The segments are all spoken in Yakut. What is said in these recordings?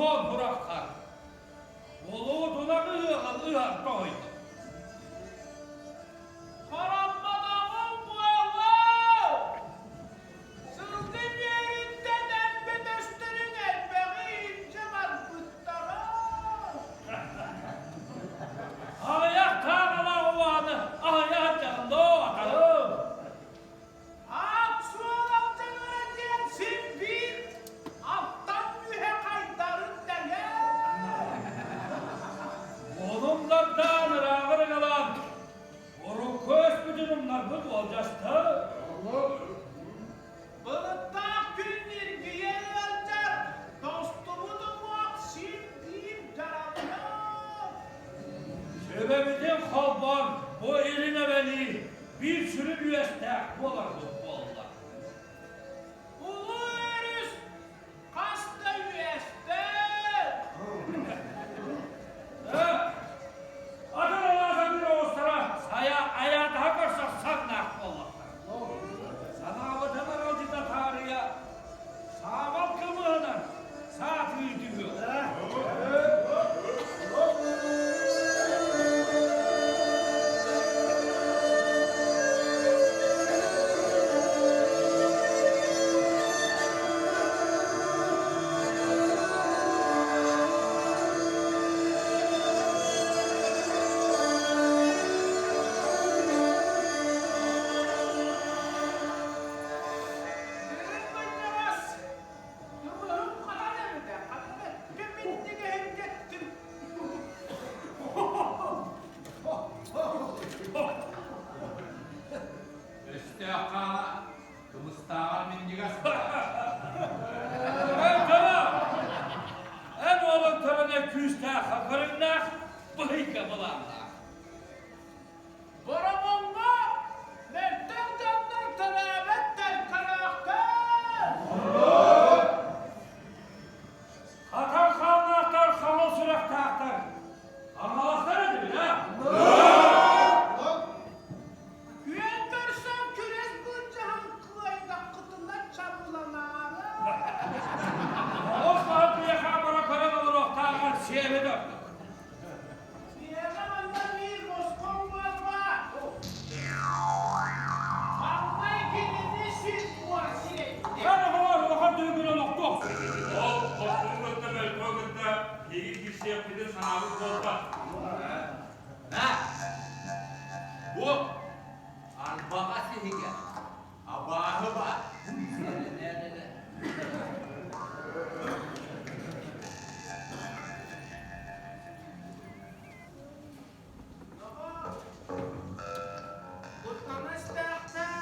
Суон сурахтар Улуу тунах ыһыаҕын ыһар тоһуйда. Харамматаҕым буолуо! Сылгы үөрүттэн элбэтэстэрин элбэҕи илдьэ барбыттара. Аҕыйах тааҕалаах убааны аһыйа сылдьаҕын доо, атаһым. Аат суол алдьанара диэн син биир алтан үһэ хайдарын тэҥэ. Уолумнардаан ырааҕы ырыгалаан, урукку өспүтүн умнарбыт уолдьаста. Былыттаах күн ньиргийэ ыалдьар, тостубут уҥуох син биир дьаралыйар. Сүбэбитин холбоон бу илин эбэлии биир сүрүн үөстээх буоларбыт буолла. Улуу өрүс хас да үөстээх. Атын алаасабыыр оҕустара сайа айаатаһа көрсөр саҥнаах буоллахтар. Санаабытын аралдьыта таарыйа саабал кымыһынан саатыы түһүө. Дириҥ бынньаҕас Кымыһым хатан эбитэ, хата бэккэ минньигэһин кэттим. Өстөөх хаана кымыстааҕар минньигэс Эн кыра! Эн уолуҥ көрөнө күүстээх, хаппырыҥнаах, быһыйга былааннаах. Боромоҥҥо мөлтөх дьоннор төрөөбөт төлкөлөөхтөр. Хатан хааннаахтар хаҥыл сүрэхтээхтэр. Хаҥаластар этибит, а? Күөн көрсөн күрэс былдьаһан кыайдаххытына чабыланаары. Оҕус баһын киһиэхэ бара көрөн олоруохтааҕар сиэбит ордук. Миэхэ манна биир босхоҥ буолба. Маҥнай кинини сир буор сирэйдэ. Эн оҕолор улахан түбүгүн олохтуох. Ол босхоҥ кытта мөлтөҕү кытта биһиги киирсиэхпитин санаабыт буолбат. Мэ! Бу арбаҕа сиһигэ абааһы баар. Куттана истээхтээ,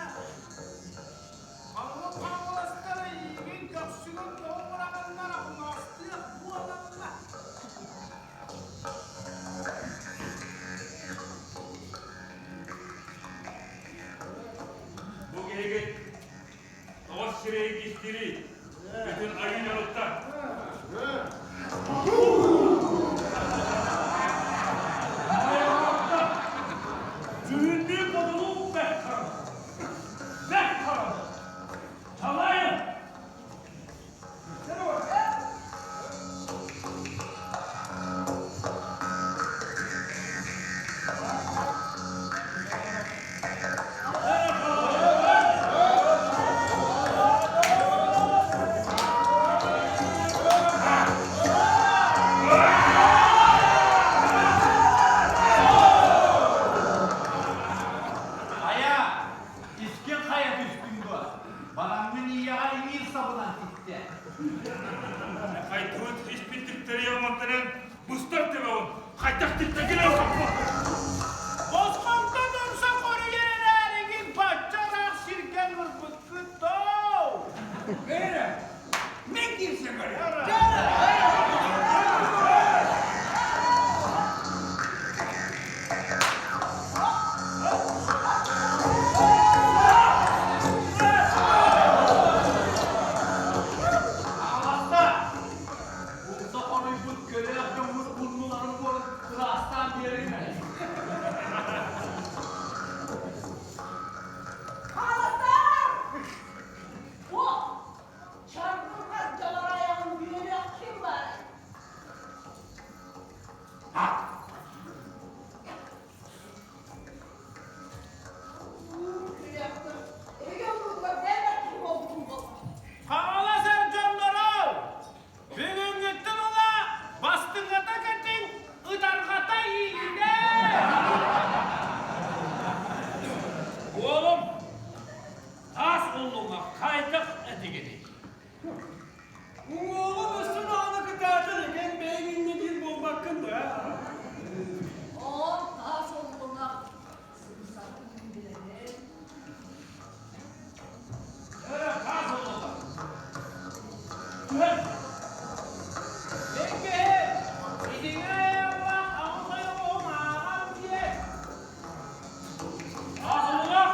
ханнык хаҥаластара эйиигин көхсүгүн тоҕо быраҕаннар аһымаастыах буолаллар. Бу киһигит тоҕо сирэйи кистиирий? Бүтүн айыы дьонуттан. Дьүһүннүү бодолуу бэрт хараҕа. Бэрт хараҕа. Талайын! Хайа, искин хайа түстүҥ дуо? Бараҥҥын ийэҕэр иҥиир сабынан ситтэ. Хайдыбыт испит типтэрийэ оҥортонон быстар төбөҕүн хайдах типтэгин Босхонтон умса хоруйар эрээригин бачча ыраах сиргэ ыҥырбыккыт доо! Бээрэ, мин киирсэ Аҕаласта! Умса хоруйбут көлөөх дьоммут муннуларын буолан ыраастаан биэриҥ эрэ. Хааластар! О, чарбырҕас дьалар айаҕын бүөлүөх ким баарай? Түһэн! Мин киһи итиҥэ айыллаах аҕыс ойоҕоһун ааҕан биэр. Аахыллылар!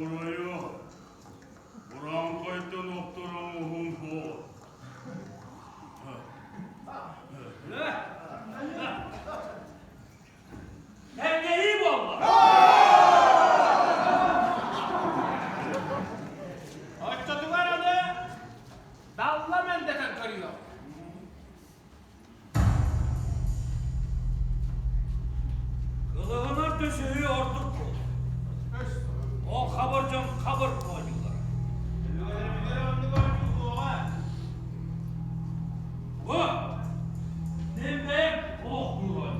Буруйу Урааҥхайтан охторон уһун суол. Тэҥнэһии буолла. Оччотугар аны далла мэлдэтэн көрүөх. Кылыгынар төсөһүү ордук буолар. Ол хабыр дьон хабыр оонньуулара. Бу мин бэйэм олох оонньуум.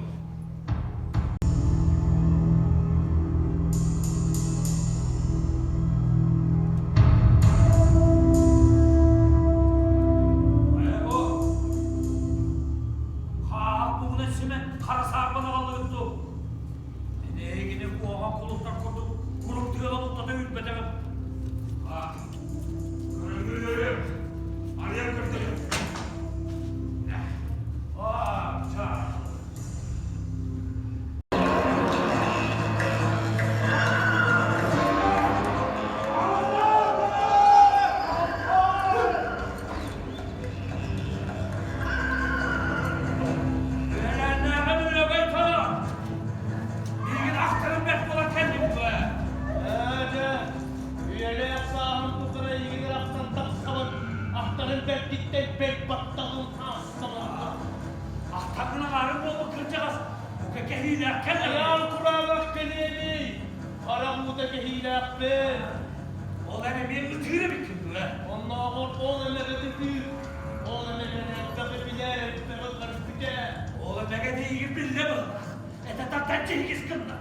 Хайа бу Хааһах бугуна симэн хара саарбан аҕаллыгыт дуу? Эһигини куоҕан кулуттар курдук курум тыала бултата үүрбэтэҕим. А, көрүҥү арыйан көрдөрүм. А, чаа. Үөлээннээҕим Үлэбэй тойон! Миигин ахтарым бэрт буола кэллим дуо? Ээ, дьэ, үйэлээх сааһым тухары эйигин ахтан тахсабын, ахтарым бэрдиттэн бэрт баттаҕым аастаҕына. Ахтаргын аҥаарым буолбут кырдьаҕас, бука кэһиилээх кэллэҕиҥ. Айаан кураанах кэлиэмий, харах уута кэһиилээхпин. Ол эн эмиэ ытыыр эбиккин дуо? Оннооҕор ол эмэгэт ытыыр, ол эмэгэт элбэҕи билэр, элбэҕи көрбүтэ. Ол эмэгэт эйигин биллэ быһыылаах. Это таттан тиһигис гынна.